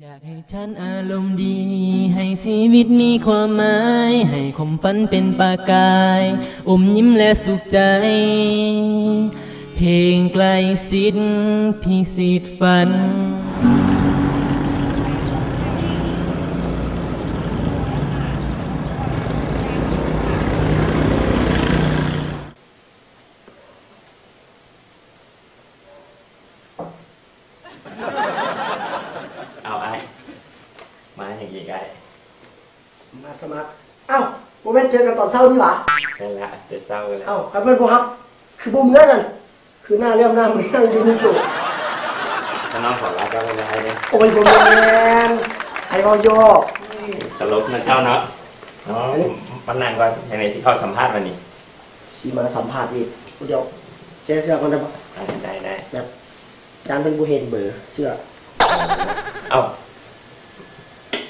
ຢາກໃຫ້ທ່ານອາລົມດີ, ໃຫ້ຊີວິດມີຄວາມໝາຍ, ໃຫ້ຄວາມຝັນເປັນປະກາຍ, ອົມຍິ້ມແລະສຸກໃຈ, ເພງໃກ້ຊິດພິຊິດຝັນ. ເອົາອ້າຍ ມາຫຍັງອີກອ້າຍ? ມາສະໝັກ. ເອົ້າ ບໍ່ແມ່ນເຈີກັນຕອນເຊົ້ານີ້ຫວາ? ແມ່ນລະ ແຕ່ເຊົ້າແລ້ວ. ເອົ້າ ຄັນເພິ່ນບໍ່ຮັບ ຄືບໍ່ເມືອຊັ້ນ? ຄືໜ້າແຫຼມໜ້າເມື່ອຍຢູ່ນີ້ໂຕ. ຂ້ານ້ອງຂໍລາເຈົ້າແລ້ວອ້າຍເດີ. ໂອ້ຍ ບໍ່ແມ່ນ ອ້າຍເວົ້າຢອກ. ຕະຫຼົກນະເຈົ້າເນາະ. ເນາະ ມານັ່ງກ່ອນ ຈັ່ງໃດຊິເຂົ້າສຳພາດບາດນີ້. ຊິມາສຳພາດອີກ ດຽວແກ້ເສື້ອກ່ອນໄດ້ບໍ່? ໄດ້ ໄດ້ ໄດ້ ແບບ ຢ້ານເພິ່ນບໍ່ເຫັນເບີເສື້ອ. ເອົ້າ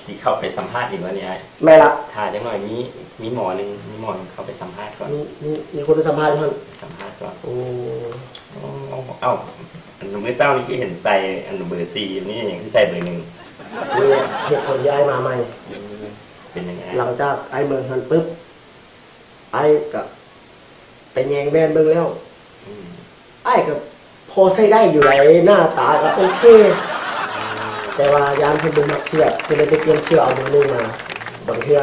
ຊິເຂົ້າໄປສຳພາດອີກວະນີ້ອ້າຍ? ແມ່ນລະ ຖ້າຈັກໜ້ອຍ ມີ ມີໝໍໜຶ່ງ ມີໝໍໜຶ່ງເຂົ້າໄປສຳພາດກ່ອນ. ມີ ມີ ມີຄົນໄປສຳພາດຢູ່ຫັ້ນ? ສຳພາດກ່ອນ. ໂອ້ ເອົ້າ ອັນມື້ເຊົ້ານີ້ຄືເຫັນໃສ່ອັນເບີສີ່ ນີ້ຫຍັງຄືໃສ່ເບີໜຶ່ງ? ນີ້ແຫຼະເຫດຜົນທີ່ອ້າຍມາໃໝ່. ເປັນຫຍັງອ້າຍ? ຫຼັງຈາກອ້າຍເມືອຫັ້ນປຶບ ອ້າຍກະໄປແຍງແວ່ນເບິ່ງແລ້ວ ອືມ ອ້າຍກະພໍໃຊ້ໄດ້ຢູ່ໃດ໋ ໜ້າຕາກະໂອເຄ ແຕ່ວ່າຢ້ານເພິ່ນບໍ່ມັກເສື້ອ ເພິ່ນເລີຍໄປປ່ຽນເສື້ອເອົາເບີໜຶ່ງມາ. ບາງເທື່ອ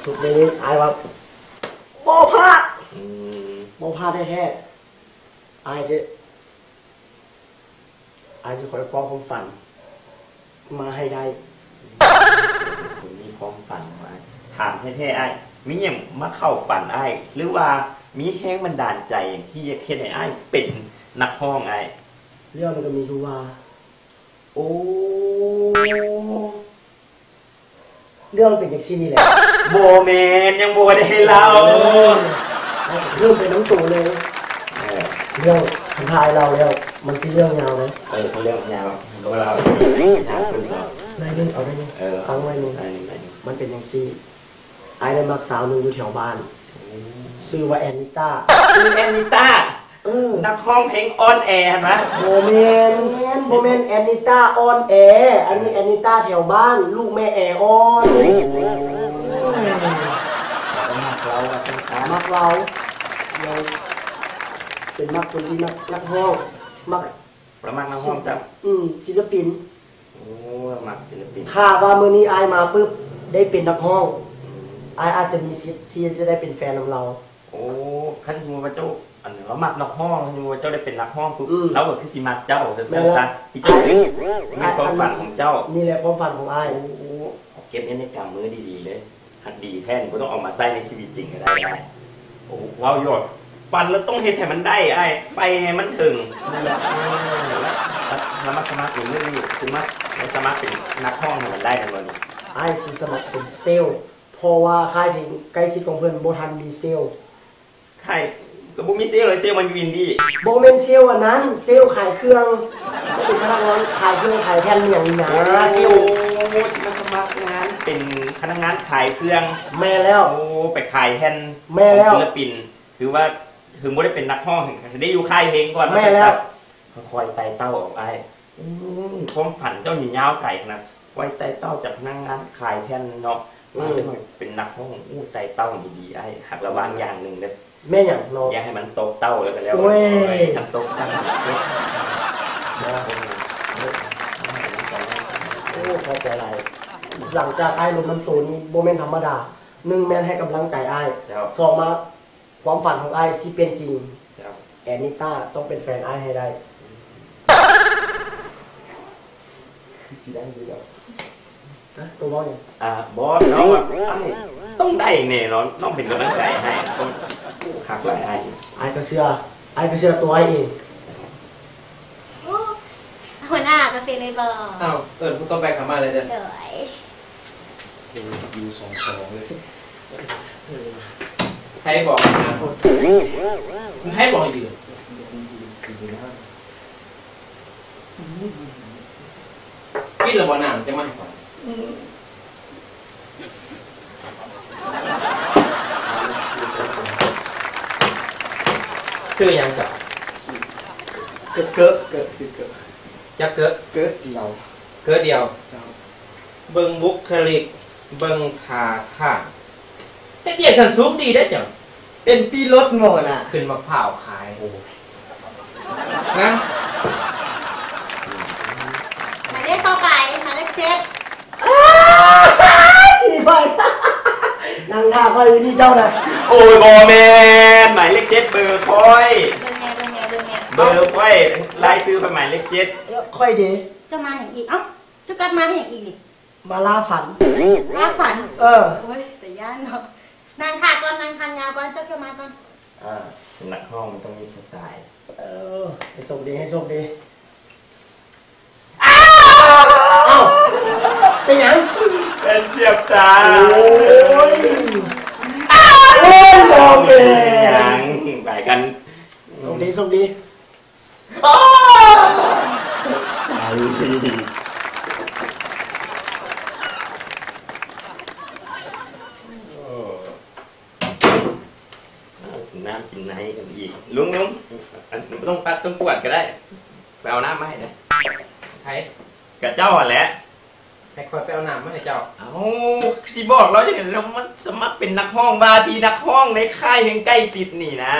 ຊຸດໃນນີ້ອ້າຍວ່າບໍ່ພາດ ອືມ ບໍ່ພາດແທ້ໆ. ອ້າຍຊິ ອ້າຍຊິຄອຍຄວ້າຄວາມຝັນມາໃຫ້ໄດ້. ຄົນມີຄວາມຝັນວ່າ ຖາມແທ້ໆ ອ້າຍ ມີຫຍັງມາເຂົ້າຝັນອ້າຍ ຫຼືວ່າມີແຮງບັນດານໃຈຫຍັງທີ່ຢາກເຮັດໃຫ້ອ້າຍເປັນນັກຮ້ອງອ້າຍ? ເລື່ອງມັນກະມີຢູ່ວ່າ ໂອ້ ເລື່ອງເປັນຈັ່ງຊີ້ນີ້ແຫຼະ. ບໍ່ແມ່ນ ຍັງບໍ່ໄດ້ເລົ່າ. ເອີ ເລີ່ມໄປນຳໂຕເລີຍ. ເອີ ເລື່ອງຄັນຖ້າອ້າຍເລົ່າແລ້ວ ມັນຊິເລື່ອງຍາວເດ້. ເອີ ເພາະເລື່ອງມັນຍາວ ກໍເລົ່າຍາວຂຶ້ນເນາະ. ໄດ້ເລີຍ ເອົາໄດ້ເລີຍ. ເອີ ຟັງໄວ້ນີ້ ໄດ້ ໄດ້. ມັນເປັນຈັ່ງຊີ້ ອ້າຍໄດ້ມັກສາວໜຶ່ງຢູ່ແຖວບ້ານ ອືມ ຊື່ວ່າແອນນິຕ້າ. ຊື່ແອນນິຕ້າ? ເອີ ນັກຮ້ອງເພງອອນແອຫັ້ນຫວາ? ບໍ່ແມ່ນ ບໍ່ແມ່ນແອນນິຕ້າອອນແອ ອັນນີ້ແອນນິຕ້າແຖວບ້ານ ລູກແມ່ແອອ່ອນ. ໂອ້ຍ ມັກລາວວ່າຊັ້ນຊະ. ມັກລາວ ລາວເປັນມັກຄົນທີ່ມັກນັກຮ້ອງ ມັກ ລາວມັກນັກຮ້ອງຈ້ຳ. ອືມ ສິລະປິນ. ໂອ້ ມັກສິລະປິນ. ຖ້າວ່າມື້ນີ້ອ້າຍມາປຶບ ໄດ້ເປັນນັກຮ້ອງ ອືມ ອ້າຍອາດຈະມີສິດທີ່ຈະໄດ້ເປັນແຟນນຳລາວ. ໂອ້ ຄັນສົມມຸດວ່າເຈົ້າ ອັນ ລາວມັກນັກຮ້ອງ ສົມມຸດວ່າເຈົ້າໄດ້ເປັນນັກຮ້ອງປຶບ ອືມ ລາວກະຄືຊິມັກເຈົ້າ ຈັ່ງຊັ້ນຊະ. ແມ່ນລະ ທີ່ເຈົ້າ ແມ່ນຄວາມຝັນຂອງເຈົ້າ. ນີ້ແຫຼະຄວາມຝັນຂອງອ້າຍ. ໂອ້ ເກັບເງິນໃນກຳມືດີໆເລີຍ. ຫາກດີແທ້ນີ້ ບໍ່ຕ້ອງເອົາມາໃຊ້ໃນຊີວິດຈິງກະໄດ້ອ້າຍ. ໂອ້ ເວົ້າຢອກ ຝັນແລ້ວຕ້ອງເຮັດໃຫ້ມັນໄດ້ອ້າຍ ໄປໃຫ້ມັນເຖິງ. ລະ ລະມາສະໝັກອີກມື້ນີ້ ຊິມາ ມາສະໝັກເປັນນັກຮ້ອງໃຫ້ມັນໄດ້ແມ່ນບໍ່ນີ້? ອ້າຍຊິສະໝັກເປັນເຊວ ເພາະວ່າຄ້າຍເພງໃກ້ຊິດຂອງເພິ່ນບໍ່ທັນມີເຊວ. ຄ້າຍ ກະບໍ່ມີເຊວເລີຍ ເຊວມັນຢູ່ອິນດີ. ບໍ່ແມ່ນເຊວອັນນັ້ນ ເຊວຂາຍເຄື່ອງ ເປັນພະນັກງານຂາຍເຄື່ອງຂາຍແຜ່ນຫຍັງນີ້ນະ. ໂອ້ ເຊວ ຊິມາສະໝັກງານເປັນພະນັກງານຂາຍເຄື່ອງ. ແມ່ນແລ້ວ. ໂອ້ ໄປຂາຍແຜ່ນ. ແມ່ນແລ້ວ. ຂອງສິລະປິນ ຖືວ່າເຖິງບໍ່ໄດ້ເປັນນັກຮ້ອງ ໄດ້ຢູ່ຄ້າຍເພງກ່ອນ. ແມ່ນແລ້ວ. ຄ່ອຍໆໄຕ່ເຕົ້າອອກອ້າຍ. ອືມ ຄວາມຝັນເຈົ້ານີ້ຍາວໄກຂະໜາດ ຄ່ອຍໄຕ່ເຕົ້າຈາກພະນັກງານຂາຍແຜ່ນເນາະ ອືມ ມາເປັນນັກຮ້ອງ. ໂອ້ ໄຕ່ເຕົ້າດີໆອ້າຍ ຫາກລະວັງຢ່າງໜຶ່ງເດີ້. ແມ່ນຫຍັງເນາະ? ຢ່າໃຫ້ມັນຕົກເຕົ້າແລ້ວກະແລ້ວ. ໂອ້ຍ ຄັນຕົກເຕົ້າເຈັບ. ໂອ້ ເຂົ້າໃຈຫຼາຍ. ຫຼັງຈາກອ້າຍລົມນຳໂຕນີ້ບໍ່ແມ່ນທຳມະດາ. ໜຶ່ງແມ່ນໃຫ້ກຳລັງໃຈອ້າຍ. ເຈົ້າ. ສອງມາ ຄວາມຝັນຂອງອ້າຍຊິເປັນຈິງ. ເຈົ້າ. ແອນນິຕ້າຕ້ອງເປັນແຟນອ້າຍໃຫ້ໄດ້. ຄືຊິໄດ້ຢູ່ດອກ. ຮະ? ໂຕເວົ້າຫຍັງ? ອ່າ ບໍ່ ນ້ອງວ່າ ອ້າຍຕ້ອງໄດ້ແນ່ນອນ. ນ້ອງເປັນກຳລັງໃຈໃຫ້. ໂອ້ ຄັກຫຼາຍອ້າຍ. ອ້າຍກະເຊື່ອ ອ້າຍກະເຊື່ອໂຕອ້າຍເອງ. ຫົວໜ້າ ກາເຟເລີຍບໍ່? ອ້າວ ເອີ້ນຜູ້ຕໍ່ໄປເຂົ້າມາເລີຍເດີ້. ໂດຍ. ໂອ້ຍ ຢູ່ສອງສອງເລີຍ. ໃຜບອກນະ? ໃຜບອກໃຫ້ຢືນ? ກິນແລ້ວບໍ່ນ້ຳ ຈະມາໃຫ້ຂ້ອຍ? ຊື່ຫຍັງເຈົ້າ? ເກີ ເກີ ເກີ ຊື່ເກີ. ຈັກເກີ? ເກີດຽວ. ເກີດຽວ? ເຈົ້າ. ເບິ່ງບຸກຄະລິກ ເບິ່ງທ່າທາງ ເຮັດວຽກຊັ້ນສູງດີເດ້ເຈົ້າ. ເປັນປີໂລດໝໍນະ ຂຶ້ນມະພ້າວຂາຍ. ໂອ້ຍ ນະ ໝາຍເລກຕໍ່ໄປ ໝາຍເລກເຈັດ. ຈີ່ໄປ ນັ່ງຖ້າຂ້ອຍຢູ່ນີ້ເຈົ້ານະ. ໂອ້ຍ ບໍ່ແມ່ນ ໝາຍເລກເຈັດ ເບີຂ້ອຍ. ເບິ່ງແດ່ ເບິ່ງແດ່ ເບິ່ງແດ່ ເບີຂ້ອຍ ລາຍຊື່ຂ້ອຍໝາຍເລກເຈັດ. ຂ້ອຍເດ? ເຈົ້າມາຫຍັງອີກ? ເອົ້າ ເຈົ້າກັບມາເຮັດຫຍັງອີກນີ້? ມາລ່າຝັນ. ລ່າຝັນ? ເອີ. ໂອ້ຍ ຕາຢ້ານເນາະ. ນັ່ງຖ້າກ່ອນ ນັ່ງທ່າຍາວກ່ອນ ເຈົ້າຄ່ອຍມາກ່ອນ. ອ່າ ເປັນນັກຮ້ອງມັນຕ້ອງມີສະໄຕ. ເອີ ໃຫ້ໂຊກດີ ໃຫ້ໂຊກດີ. ອ້າວ ເປັນຫຍັງ? ເປັນຈຽບຕາ. ໂອ້ຍ ໂອ້ຍ ບໍ່ເປັນຫຍັງ ໄປກັນ. ໂຊກດີ ໂຊກດີ. ອ້າ ຕາຍ. ໂອ້ ກິນນ້ຳກິນໃນກັນອີກ. ລຸງ ລຸງ ອັນ ບໍ່ຕ້ອງປັດຕ້ອງກວາດກໍໄດ້ ໄປເອົານ້ຳມາໃຫ້ແດ່. ໃຜ? ກະເຈົ້າຫັ້ນແຫຼະ. ໃຫ້ຂ້ອຍໄປເອົານ້ຳມາໃຫ້ເຈົ້າ. ເອົ້າ ຊິບອກລາວຈັ່ງໃດ ລາວມາສະໝັກເປັນນັກຮ້ອງ ວ່າທີ່ນັກຮ້ອງໃນຄ້າຍເພງໃກ້ຊິດນີ້ນາ.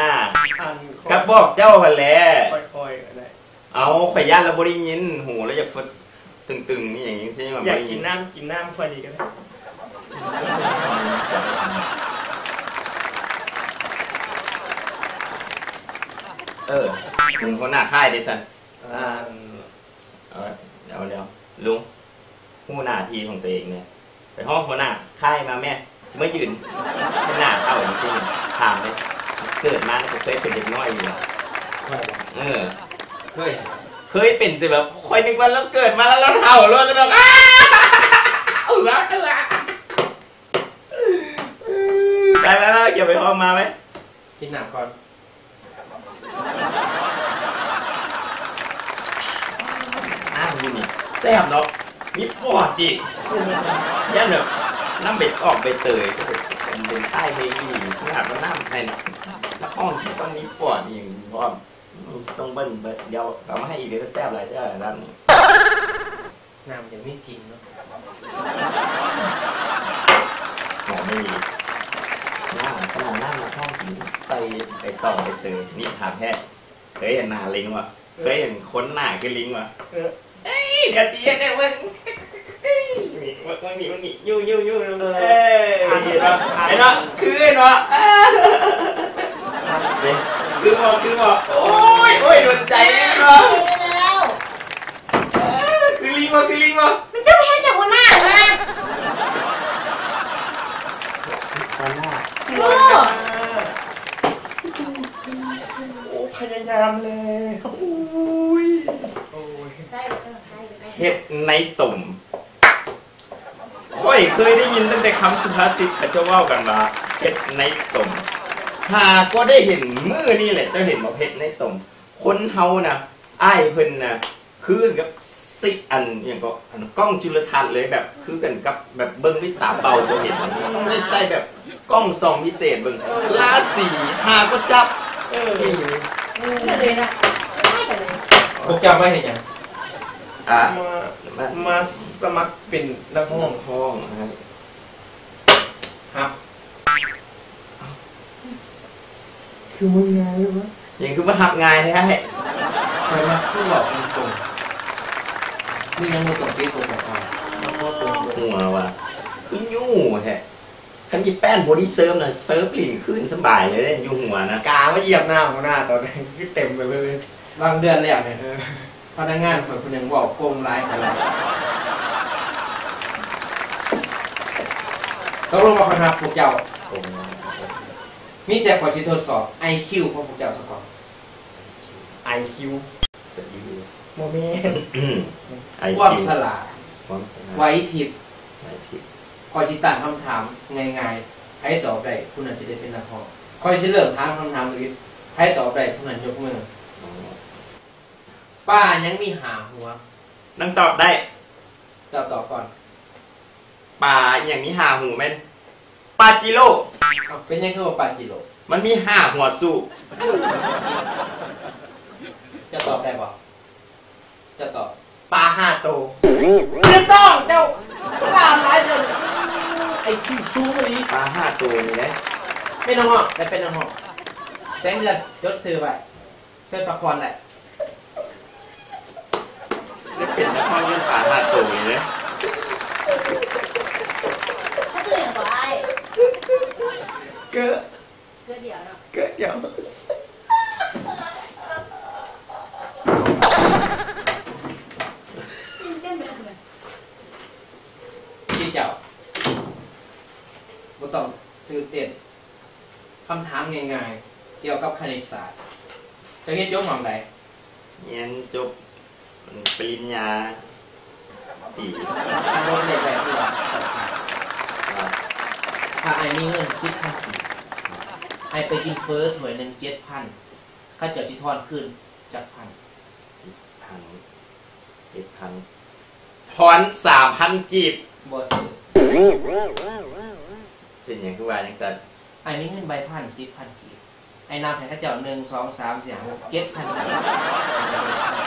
ອັນ ກະບອກເຈົ້າຫັ້ນແຫຼະ. ຄ່ອຍໆກໍໄດ້. ເອົ້າ ຂ້ອຍຢ້ານລາວບໍ່ໄດ້ຍິນ ຫູລາວຢາກຟຶດຕຶງໆ ອີ່ຫຍັງຈັ່ງຊີ້. ຢາກກິນນ້ຳ ກິນນ້ຳຂ້ອຍນີ້ກໍໄດ້. ເອີ ເປັນຫົວໜ້າຄ້າຍເດ້ຊັ້ນ. ອັນ ເອີ ດຽວ ດຽວ ລຸງ ຮູ້ໜ້າທີ່ຂອງຕົວເອງແດ່. ໄປຮ້ອງຫົວໜ້າຄ້າຍມາແມ່. ຊິມາຢືນເປັນໜ້າເຖົ້າຈັ່ງຊີ້ ຖາມເດ້. ເກີດມາແລ້ວເຄີຍເປັນເດັກນ້ອຍຢູ່ບໍ່? ຂ້ອຍບໍ່? ເອີ ເຄີຍ ເຄີຍເປັນຊິ. ແບບຂ້ອຍນຶກວ່າລາວເກີດມາແລ້ວລາວເຖົ້າໂລດຊັ້ນດອກ. ອ້າ ເອົາລະ ເອົາລະ. ໄປໆໆ ຂຽວໄປຫ້ອງມາໄປ ກິນນ້ຳກ່ອນ. ນ້ຳຢູ່ນີ້ແຊບເນາະ ມີຟອດອີກ. ຢ້ານແບບນ້ຳໃບຕອງໃບເຕີຍ ຊິໄປສະສົມເປັນຄ້າຍເພງອີ່ຫຼີ. ຂະໜາດວ່ານ້ຳໃຫ້ນັກຮ້ອງທີ່ຕ້ອງມີຟອດອີກພ້ອມ. ຕ້ອງເບິ່ງ ດຽວເອົາມາໃຫ້ອີກເດີ ແຊບຫຼາຍເດີນ້ຳນີ້. ນ້ຳຈະມີກິ່ນເນາະ. ຫອມອີ່ຫຼີ ນ້ຳ ຂະໜາດນ້ຳນະ ຫອມກິ່ນ ໃສ່ໃບຕອງໃບເຕີຍ. ນີ້ຖາມແທ້ ເຄີຍເຫັນໜ້າລິງບໍ່? ເຄີຍເຫັນຄົນໜ້າຄືລິງບໍ່? ເອີ ເອີຍ ດຽວຊິເຮັດໃຫ້ເບິ່ງ. ນີ້ ເບິ່ງນີ້ ເບິ່ງນີ້ ຢູ່ໆໆ ເອີ ເອີ ເຫັນບໍ່? ເຫັນບໍ່? ຄືເຫັນບໍ່? ເອີ ເດ້ ຄືບໍ່? ຄືບໍ່? ໂອ້ຍ ໂອ້ຍ ໂດນໃຈແລ້ວ. ຄືລິງບໍ່? ຄືລິງບໍ່? ມັນເຈົ້າເຮັດຫຍັງຫົວໜ້ານະ? ໂອ້ ພະຍາຍາມແລ້ວ. ໂອ້ຍ ເຮັດໃນຕົມ. ຂ້ອຍເຄີຍໄດ້ຍິນຕັ້ງແຕ່ຄຳສຸພາສິດ ເຂົາເຈົ້າເວົ້າກັນວ່າ ເຫັດໃນຕົມ. ຫາກໍໄດ້ເຫັນມື້ນີ້ແຫຼະ. ເຈົ້າເຫັນບໍ່ ເຫັດໃນຕົມ? ຄົນເຮົານະ ອ້າຍເພິ່ນນະ ຄືກັນກັບຊິ ອັນຫຍັງເກາະ ອັນກ້ອງຈຸລະທັດເລີຍ ແບບຄືກັນກັບແບບເບິ່ງດ້ວຍຕາເປົ່າບໍ່ເຫັນ. ຕ້ອງໄດ້ໃຊ້ແບບກ້ອງສ່ອງພິເສດເບິ່ງ ລາສີ ຫາກໍຈັບ. ເອີ ນີ້ ເອີ ພວກເຈົ້າມາເຮັດຫຍັງ? ອ່າ ມາ ມາສະໝັກເປັນນັກຮ້ອງ ຮ້ອງໃຫ້ ຮັບ. ຄືມັນງ່າຍວະ? ຫຍັງຄືວ່າຮັບງ່າຍແທ້? ຂ້ອຍມັກຄົນເວົ້າຕົງໆ. ມີຫຍັງບໍ່ຕ້ອງປິດບໍ່ຕ້ອງອາຍ. ຫົວວ່າ ຄືຍູ້ແທ້. ຄັນມີແປ້ນບໍດີເຊີມນະ ເຊີມຫຼິ້ນຄືນສະບາຍເລີຍເດ້ ຢູ່ຫົວນະ. ກາມາຢຽບໜ້າຫົວໜ້າຕອນນັ້ນ ຄືເຕັມໄປເບິດເລີຍ. ບາງເດືອນແລ້ວນີ້ ພະນັກງານຂ້ອຍຜູ້ໜຶ່ງເວົ້າໂກງຫຼາຍເທົ່າໃດ. ຕົກລົງວ່າຂ້ອຍຮັບພວກເຈົ້າ. ມີແຕ່ຂ້ອຍຊິທົດສອບໄອຄິວຂອງພວກເຈົ້າສາກ່ອນ. ໄອຄິວ ສະກິວ ບໍ່ແມ່ນ ໄອຄິວ ຄວາມສະຫຼາດ ຄວາມສະຫຼາດ ໄຫວພິບ ໄຫວພິບ. ຂ້ອຍຊິຕັ້ງຄຳຖາມງ່າຍໆ ໃຜຕອບໄດ້ ຜູ້ນັ້ນຊິໄດ້ເປັນນັກຮ້ອງ. ຂ້ອຍຊິເລີ່ມຖາມຄຳຖາມທຳອິດ ໃຜຕອບໄດ້ ຜູ້ນັ້ນຍົກມື. ອໍ ປາຫຍັງມີຫ້າຫົວ? ນາງຕອບໄດ້. ເຈົ້າຕອບກ່ອນ. ປາອີ່ຫຍັງມີຫ້າຫູ? ແມ່ນປາຈິໂລ. ເອົ້າ ເປັນຫຍັງຄືວ່າປາຈິໂລ? ມັນມີຫ້າຫົວສູ້. ເຈົ້າຕອບໄດ້ບໍ່? ເຈົ້າຕອບ. ປາຫ້າໂຕ. ຖືກຕ້ອງ ເຈົ້າສະຫຼາ ສູງອີ່ຫຼີ. ປາຫ້າໂຕນີ້ເດ້. ເປັນນັກຮ້ອງ ໄດ້ເປັນນັກຮ້ອງ. ແສງເດືອນ ຈົດຊື່ໄວ້. ເຊີນພັກຜ່ອນໄດ້. ໄດ້ເປັນນັກຮ້ອງຍ້ອນປາຫ້າໂຕນີ້ເດ້. ເກີດ ເກີດດຽວເນາະ ເກີດດຽວ. ທີ່ເຈົ້າບໍ່ຕ້ອງຕື່ນເຕັ້ນ. ຄຳຖາມງ່າຍໆ ກ່ຽວກັບຄະນິດສາດ. ເຈົ້າຮຽນຈົບຫ້ອງໃດ? ຮຽນຈົບປະລິນຍາຕີ. ລົບເລກໄດ້ຄືວ່າ ຖ້າອ້າຍມີເງິນສິບພັນກີບ ອ້າຍໄປກິນເຝີຖ້ວຍໜຶ່ງເຈັດພັນ ເຂົາເຈົ້າຊິທອນຄືນຈັກພັນ? ສິບພັນ ເຈັດພັນ ທອນສາມພັນກີບ. ບໍ່ຖືກ. ເປັນຫຍັງຄືວ່າຈັ່ງຊັ້ນ? ອ້າຍມີເງິນໃບພັນ ສິບພັນກີບ. ອ້າຍນັບໃຫ້ເຂົາເຈົ້າ ໜຶ່ງ ສອງ ສາມ ສີ່ ຫ້າ ຫົກ ເຈັດພັນກີບ.